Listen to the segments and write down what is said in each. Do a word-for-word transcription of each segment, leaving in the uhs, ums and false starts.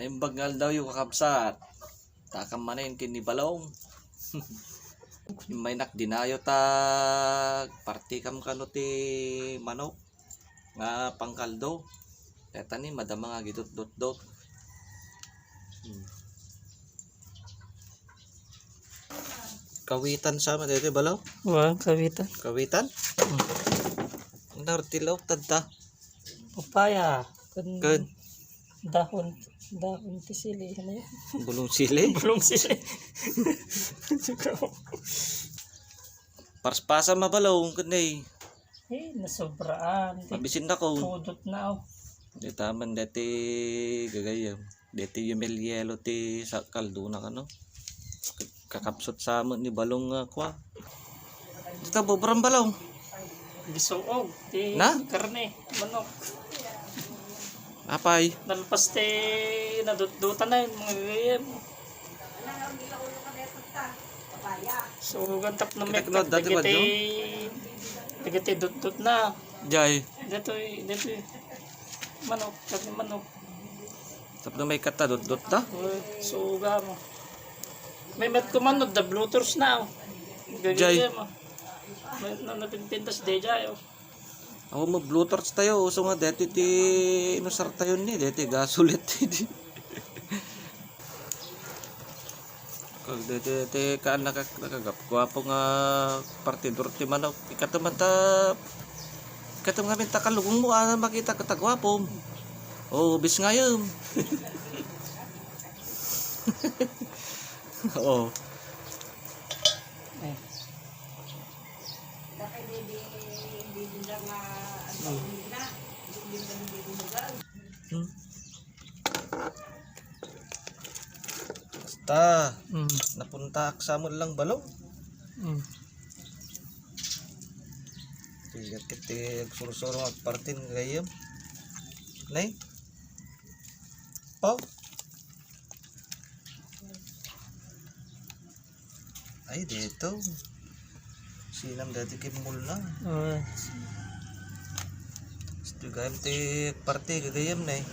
Imbag nga aldawyo, kakabsat. Takam manen ken ni Balong. Immaynak dinayo ta partikam kano ti manok nga pangkaldo. Dayta ni madama nga agidutdutdot. Hmm. Kawitan sa man daytoy, Balong? Wa, kawitan. Kawitan? Hmm. Ania ti laok tadta? Papaya. Kun Kun? Dahon, dahon ti sili, ano yun? Bulong sili? Bulong sili. Parspasan, Balong, kun eh. Eh, nasobraan. Mabisin na ko. Pudot na, oh. Dayta man daytoy gagayyem. Daytoy yumelyelo ti sa kaldona kano. Kakabsat sa met ni Balong nga kua. Dita buburan, Balong. Gisuog ti Na? Karne, manok. Apay. Nalpas ti nadutdutan na yun, mga gagayem. So, gantap na may Itakno, dati dagiti, ba, dagiti dutdut na. Jay. Dito'y, dito'y manok, karne manok. Tapno may kata dutdut da? Uy, suga mo. May met kumano, da bloaters na, oh. Jay. Gagaya mo. May na napinpintas de jay, oh. Ako mo bloaters tayo, uso nga deti ti inusar tayo ni, deti gasolet ti. Kag deti, deti kaan nakak-, nakagap. Guapo nga partidor ti manok. Ikato man ta, ikato nga minta kalugong mo, ah, makita ka ta guapo. Oh, bis ngayem. Oh. Eh. Hmm. Basta, Hmm. napuntaak sa met lang, Balong. Hmm. Tigat iti agsursuro nga agpartin gayem. Nay? Oh? Ay, dito. Sinam dati kimmulna. Ah. Ito gayam ti parte, gagayam na eh.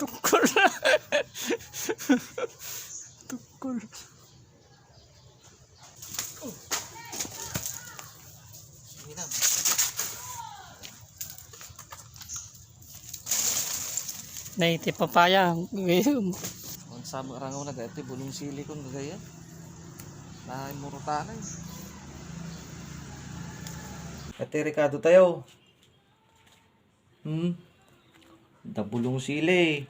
Tukol. Tukol. Nay, ti papaya, gayam. Ang sama rangaw na dati, bulong sili kong gagayam. Naay murutanay. Ati rekado tayo. Hmm. Da bulong sili.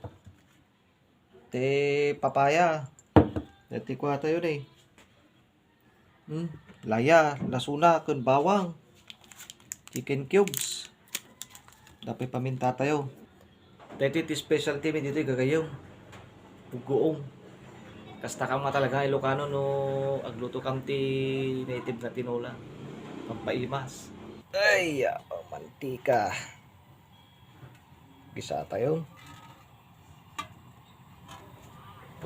Ti papaya. Dati kua tayo ni. Hmm. Laya, lasuna, ken bawang. Chicken cubes. Dapay paminta tayo. Dati ti specialty mi dito, gagayam. Buggoong. Kasta ka nga talaga Ilocano no agluto kam ti native nga tinola. Pampaimas. Ay, ah, mantika. Gisa tayo.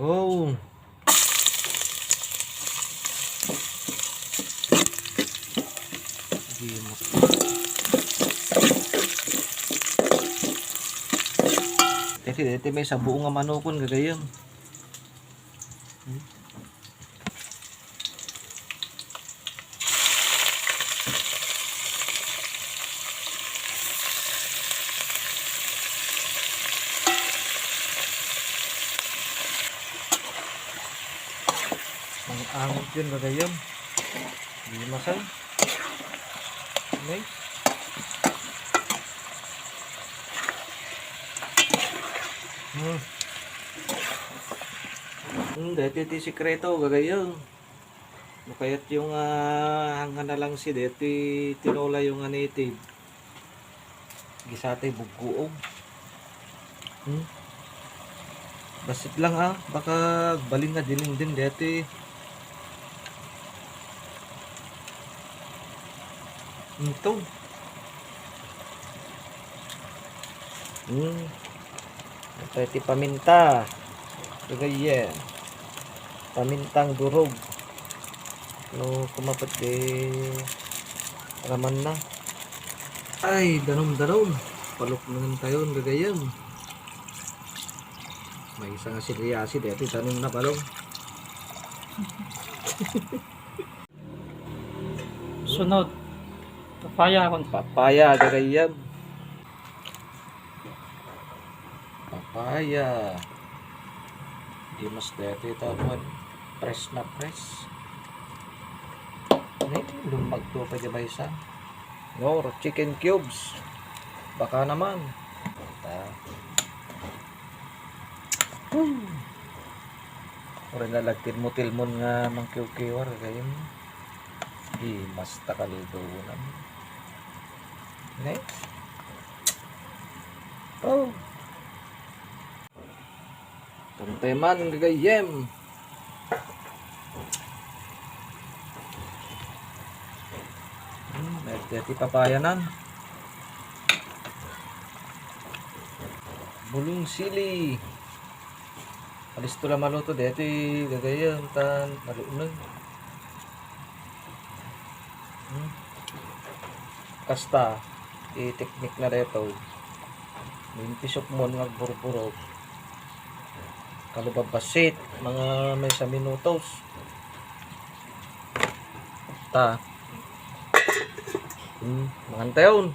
Oh. Gimas. Kasi dito may sabuong nga manukon gagayam. Hmm? Ang angot yun, gagayam. Di masal. May. Hmm. Hmm, dati ti sikreto, gagayam. No kayat yung, ah, hanggan na lang si deti tinola yung, ah, native. Gisa tay buggoong. Hmm? Bassit lang, ah, baka agbalin nga dinding daytoy. Ito. Hmm. Ito ti paminta. Gagayyem. Pamintang durog. No, kumapit di raman na. Ay, danum-danum. Paluknangan tayo, gagayyem. Maysa nga sili-asi, daytoy tanim na balong. Sunod, papaya kon. Papaya, gagayyem. Papaya. Di mas daytoy ta, kuwan. Press na press. Ni, lumagto pa di maysa. No, chicken cubes. Baka naman. Ta. Uray na lang tilmo-tilmon nga mangkiwkiwar, gagayyem. Di mas takalido unan. Next. Oh. Pantay man, gagayyem. Hmm, mayat ti papayanan. Bulong sili. Alisto la maluto, daytoy gagayyem, tan maluneg. Hmm. Kasta, ti teknik na daytoy. Limpisok mo nga agburburok. Kalubab bassit, mga maysa minutos. Ta. Hmm, mangan tayon.